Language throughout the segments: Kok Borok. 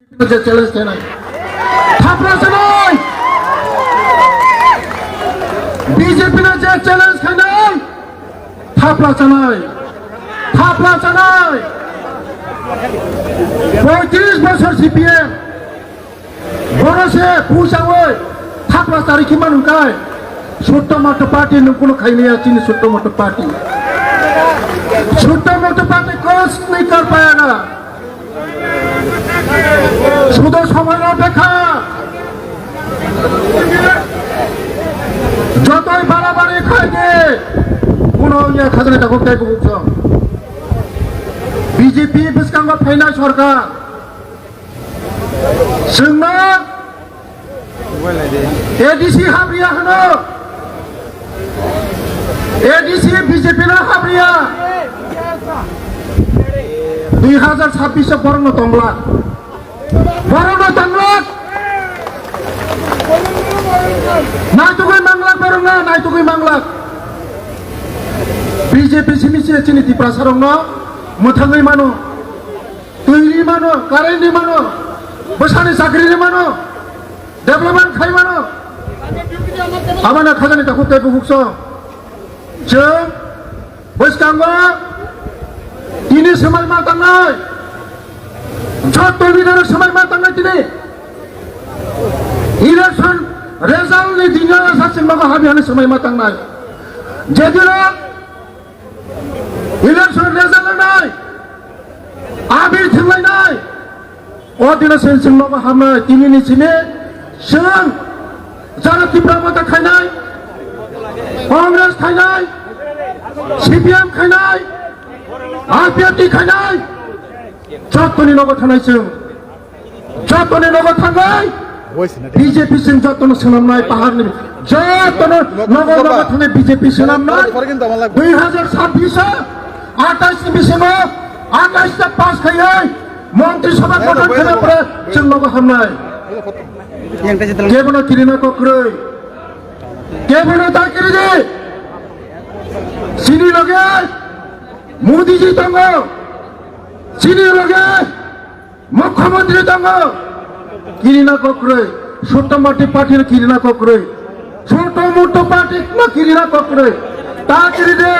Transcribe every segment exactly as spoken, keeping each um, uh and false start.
je challenge khainai. Thapra chanai. B J P no je challenge khainai. Thapra chanai. Thapra chanai. Poitris bosor C P M. Boro se pusawi thapra chari khe manung kai. Sutto motto party nung kuno khaimaya chini sutto motto party. Sutto motto party kosni karpaya na. Sudo somoy no bekha. Jotoi barabari khaide. Kuno ya khajani takhuk tei bukuk song. B J P bwskango phainai sorkar. Chwngno A D C habriya hwno. A D C B J P no habriya. Dui hajar sabbish o borokno tonglak. Borokno tonglak. Naitugwi manglak borokno, naitugwi manglak. B J P simi se chini Tiprasarokno mwthangwi mano. Twi ri mano, current ri mano, bwsani chakri ri mano, development khai mano. Abana khajani takhuk tei bukuk song. Chwng bwskango tini swmai ma tangnai. Jotto leader swmai ma tangnai tini. Election result ni dino sa chwng nogo habi hani swmai ma tangnai. Jedino election result nai. Abir thwnglainai. O dino se chwng nogo hamnai. Tini ni simi chwng jara Tipra Motha khainai, Congress khainai, C P M khainai, R P F T khainai, jottoni nogo thanai chwng. Jotoni nogo thangwi B J P sing jotono swnamnai paharni jotono nogo nogo thangwi B J P swnamnai. Dui hajar sabbish atais ni bisingo atais ta pass khaiwi Montri Sabha gothan khaiya pore chwng nogo hamnai. Kebono kirina kokrwi, kebono ta kiridi. Chini loge Modi ji tongo, chini loge Mukhyamantri tongo, kirina kokrwi, Sutto Motto party no kirina kokrwi, Sutto Motto party no kirina kokrwi, ta kiri de,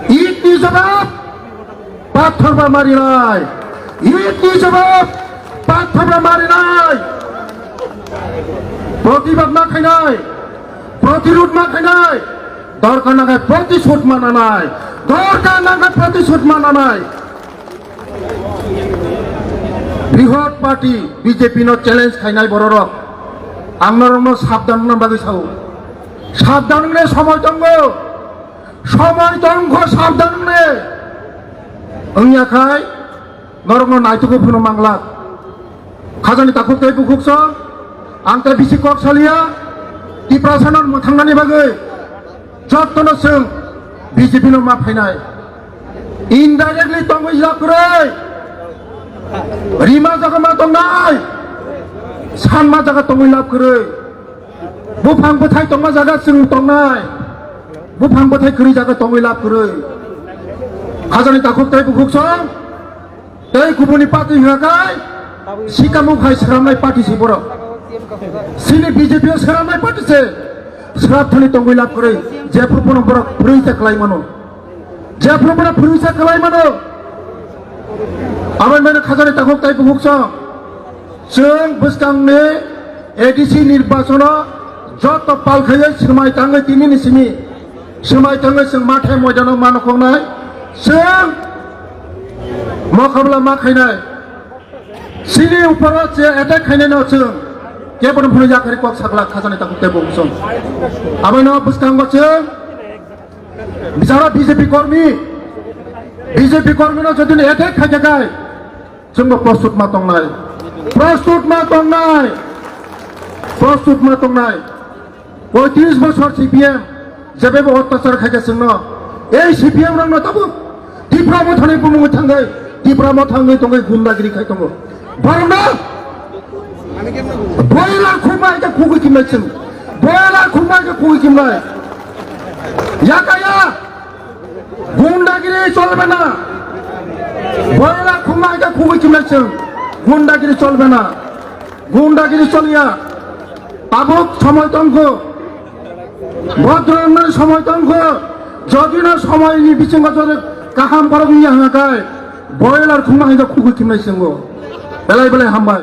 it ni jawab, pathor ba marinai, it ni jawab, pathor ba marinai, protibad ma khainai, protirud ma khainai, dorkar nangkhe protisud ma nanai, dorkar nangkhe protisud ma nanai. Brihot party B J P no challenge khainai bororok. Ang norokno sabdan wngna bagwi sao. Sabdan wngna somoi tongo. Somoi tongkho sabdan wngna. Wngya khai norokno naitugwi phano manglak. Khajani takhuk tei bukhuk song. Ang tei bisi kok saliya. Tiprasa no mwthangnani bagwi. Jottono chwng B J P no ma phainai. Indirectly tongwi lab kwrwi. Rima jaga ma tongnai. Sanma jaga tongwi lab kwrwi. Buphang bwthai tongma jaga chwng tongnai. Buphang bwthai kwrwi jaga tongwi lab kwrwi. Khajani takhuk tei bukhuk song. Tei kubuni party hwnkha khai sikamung hai swnamnai party se borok. Chini B J P o swnamnai party se. Swrap thani tongwi lab kwrwi. Jephru bono borok phwrwngsa kwlai mano. Jephru bono phwrwngsa kwlai mano. Aboni bagwi khajani takhuk tei bukhuk song. Chwng bwskangni A D C nirbachono joto pal khaiwi swmai tangwi tinini simi swmai tangwi chwng mathai moidano ma nukhungnai, chwng mokhabla ma khainai. Chini uporo je attack khainaino chwng kebono phano yakarwi kok sakla khajani takhuk tei bukhuk song. Aboino bwskango chwng jara B J P kormi, B J P kormino jodi attack khaikha khai, chwngbo prostut ma tongnai, prostut ma tongnai, prostut ma tongnai. Poitris bosor C P M jebebo ottachar khaikha chwngno. Ei C P M rokno tabuk Tipra Mothani bumungwi thangwi, Tipra Motha wngwi tongwi gundagiri khai tongo. Borokno boiler khukma hai khe khugwi kimlai chwng. Boiler khukma hai khe khugwi kimlai. Yakaya. Gundagiri cholbe na. Boiler khukma hai khe khugwi kimlai chwng. Gundagiri cholbe na, gundagiri choliya, tabuk somoi tongkho, bhodro wngnani somoi tongkho, jodi no somoini bisingo jodi kaham borok wngya hwnga khe, boiler khungma hinjak khugui khimnai singo, belai belai hambai.